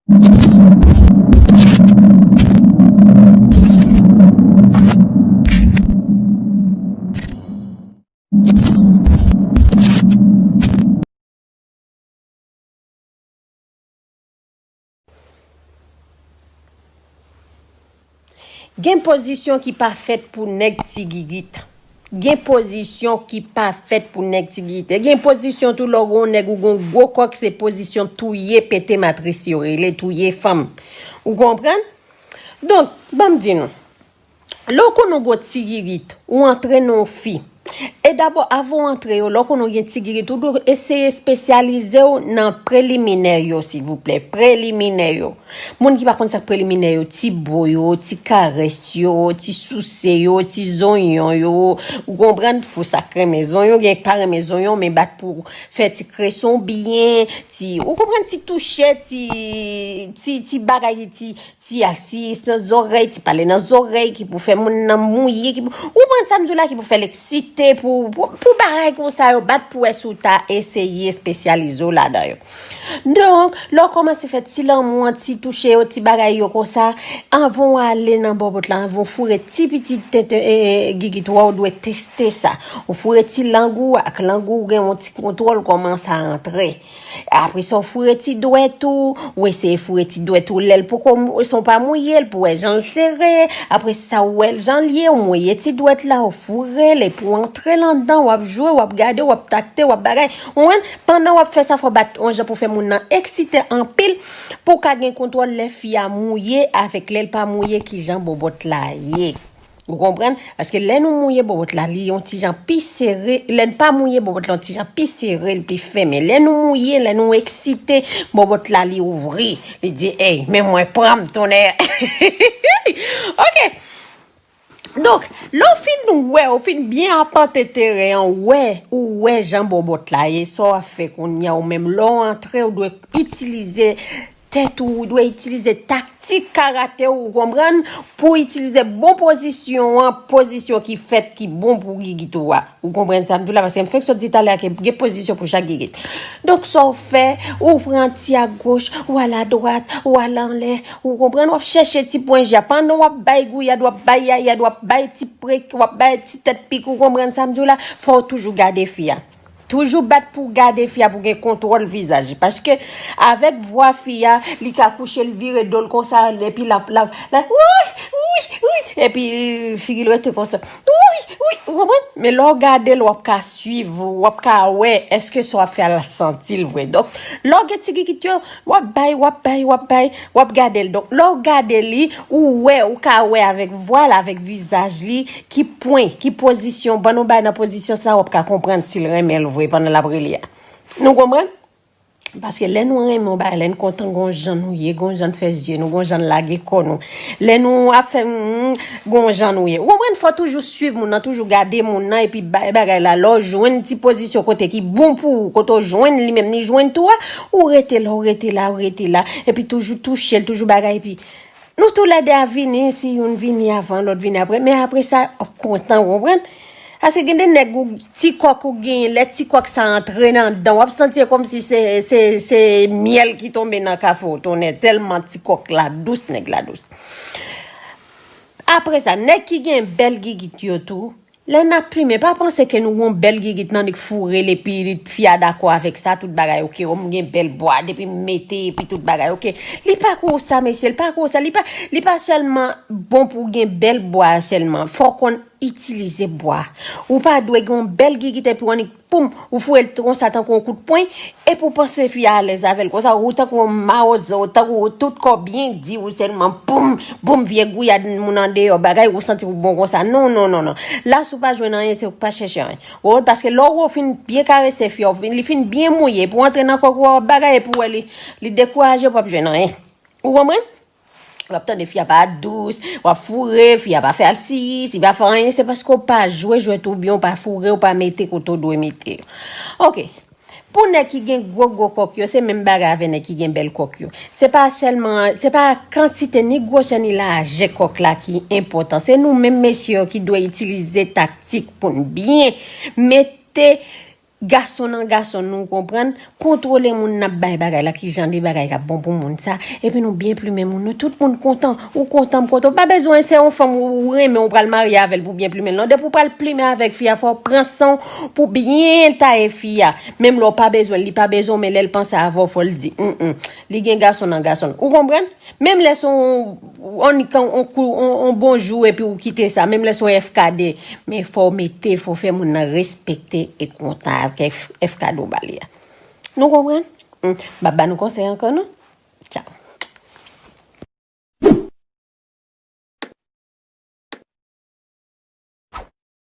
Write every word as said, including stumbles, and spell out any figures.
Gen pozisyon ki pa fèt pou nèg ti gigit. Gen pozisyon ki pa fèt pou nèg ti gigit. E gen pozisyon tou lè w gen yon nèg ou gen yon gwo kòk, se pozisyon touye pete matris yo rele touye fanm. Ou konprann? Donk, ban m di nou. Lè w konn ou gon ti gigit, ou antre nan yon fi. E dabò, avan w antre yo, lè w konn ou gen ti gigit, ou dwe eseye espesyalize w nan preliminè yo, silvouplè. Preliminè yo. Moun ki pa konn sa k preliminè yo, ti bo yo, ti karès yo, ti souse yo, ti zonyon yo. Ou konprann? Pou sa k renmen zonyon, gen k pa renmen zonyon, men bat pou fè ti kreson byen, ti, ou konprann, ti touche, ti, ti, ti bagay, ti, ti asiyis nan zòrèy, ti pale nan zòrèy, ki pou fè moun nan mouye, ki pou, ou konprann sa m di w la, ki pou fè l eksite, pou, pou, pou bagay konsa yo, bat pou wè si w ta eseye espesyalize w ladan yo. Donk, lè w kòmanse fè ti lanmou an, ti touche yo, ti bagay yo konsa, anvan w ale nan bòbòt la, anvan w foure ti piti tenten, e, e, gigit ou a, ou dwe teste sa. Ou foure ti lang ou, ak lang ou gen yon ti kontwòl kòman sa antre. Apre sa, w foure ti dwèt ou, w eseye foure ti dwèt ou lè l poko mou-, san w pa mouye l, pou w wè jan l sere. Apre sa, w wè l jan l ye, w mouye ti dwèt la, w foure l, epi w antre l anndan, w ap jwe, w ap gade, w ap takte, w ap bagay. Ou konprann? Pandan w ap fè sa, fò w bat yon jan pou fè moun nan eksite anpil, pou w ka gen kontwòl lè fi a mouye avèk lè l pa mouye, kijan bòbòt la ye. Ou konprann? Paske lè nou mouye bòbòt la, li yon ti jan pi sere. Lè n pa mouye bòbòt la, yon ti jan pi sere, li pi fèmen. Lè nou mouye, lè nou eksite, bòbòt la, li ouvri. Li di, "Ey, men mwen pran m tonnè." Ok. Donk, lè w fin wè, w fin byen apante teren an, wè, ou wè jan bòbòt la ye, sa w ap fè kounye a, ou menm, lè w antre, ou dwe itilize tèt ou, ou dwe itilize taktik karate w, ou konprann, pou w itilize bon pozisyon an, pozisyon ki fèt, ki bon pou gigit ou a. Ou konprann sa m di w la, paske m fenk sot di talè a ke gen pozisyon pou chak gigit. Donk, sa w fè, ou pran ti agoch, ou al adwat, ou al anlè, ou konprann, w ap chèche ti pwen G a. Pandan w ap bay gouyad, w ap bay yayad, w ap bay ti prek, w ap bay ti tèt pik, ou konprann sa m di w la, fò w toujou gade fi a. Toujou bat pou w gade fi a pou w gen kontwòl vizaj li. Paske avèk vwa fi a, li ka kouche, l vire do l konsa, epi l ap, l ap, l ap, wi, wi, wi, epi figi l rete konsa. Wi, wi, ou konprann? Men lè w gade l, w ap ka swiv, w ap ka wè èske sa w ap fè a l santi l vre. Donk, lè w gen ti gigit yo, w ap bay, w ap bay, w ap bay, w ap gade l. Donk, lè w gade li, ou wè, ou ka wè avèk vwa l, avèk vizaj li, ki pwen, ki pozisyon, ban nou bay nan pozisyon sa, w ap ka konprann si l renmen l vre pandan l ap rele a. Nou konprann? Paske lè nou renmen yon bagay, lè n kontan, gon jan nou ye, gon jan n fè zye nou, gon jan n lage kò nou. Lè nou ap fè, mm, gon jan nou ye. Ou konprann, fò toujou swiv moun nan, toujou gade moun nan, epi bay bagay la. Lè w jwenn ti pozisyon kote ki bon pou ou, kote w jwenn li menm, li jwenn tou a, ou rete la, ou rete la, ou rete la, epi toujou touche l, toujou bagay, epi nou toulède a vini, si youn vini avan, lòt vini apre. Men apre sa, w ap kontan, ou konprann? Paske gen de nèg ou, ti kòk ou genyen, lè ti kòk sa antre nan dan, w ap santi kòmsi se, se, se myèl ki tonbe nan kafe w, tonnè, tèlman ti kòk la dous, nèg la dous. Apre sa, nèg ki gen bèl gigit yo tou, lè n ap plimen, pa panse ke nou gon bèl gigit nan, nèg foure l epi fi a dakò avèk sa, tout bagay oke, o m gen bèl bwa, depi m mete, epi tout bagay oke. Li pa kou sa, mesye, li pa kou sa, li pa, li pa sèlman bon pou gen bèl bwa sèlman, fò w konn itilize bwa. Ou pa dwe gen yon bèl gigit epi w annik poum, ou foure l konsa tankou yon kout pwen, epi w panse fi a alèz avè l konsa, ou tankou yon mawozò, ou tankou tout kò byen di, ou sèlman poum, poum, vye gouyad moun andeyò, bagay, ou santi w bon konsa. Non, non, non, non. La, si w pa jwenn anyen, se w k pa chèche anyen. Ou konprann? Paske lè w fin byen karese fi a, ou fin, li fin byen mouye, epi w antre nan kòk ou a, w ap bagay, epi w wè li, li dekouraje, w p ap jwenn anyen. Ou konprann? W ap tande fi a pa dous, w ap foure, fi a pa fè asiyis, li pa fè anyen, se paske w pa jwe jwèt ou byen, w pa foure, w pa mete kote w dwe mete yo. Oke. Pou nèg ki gen gwo gwo kòk yo, se menm bagay avè nèg ki gen bèl kòk yo. Se pa sèlman, se pa kantite ni gwosè ni lajè kòk la ki enpòtan. Se nou menm mesye yo ki dwe itilize taktik pou n byen mete Gason nan gason, nou konprann, kontwole moun n ap bay bagay la, ki jan de bagay k ap bon pou moun sa, epi nou byen plimen moun, nou tout moun kontan, ou kontan, m kontan, ou pa bezwen se yon fanm ou renmen, ou pral marye avè l pou byen plimen l, non, depi ou pral plimen avèk fi a, fò w pran san w pou byen taye fi a, menm lè w pa bezwen l, li pa bezwen w, men lè l panse avè w, fò l di, mm, mm, li gen gason nan gason, ou konprann? Menm lè se yon, on, on, on, on bonjou epi ou kite sa, menm lè se yon F K D, men fò w mete, fò w fè moun nan respekte e kontan avèk F K D ou ba li a. Nou konprann? M p ap ba nou konsèy ankò non.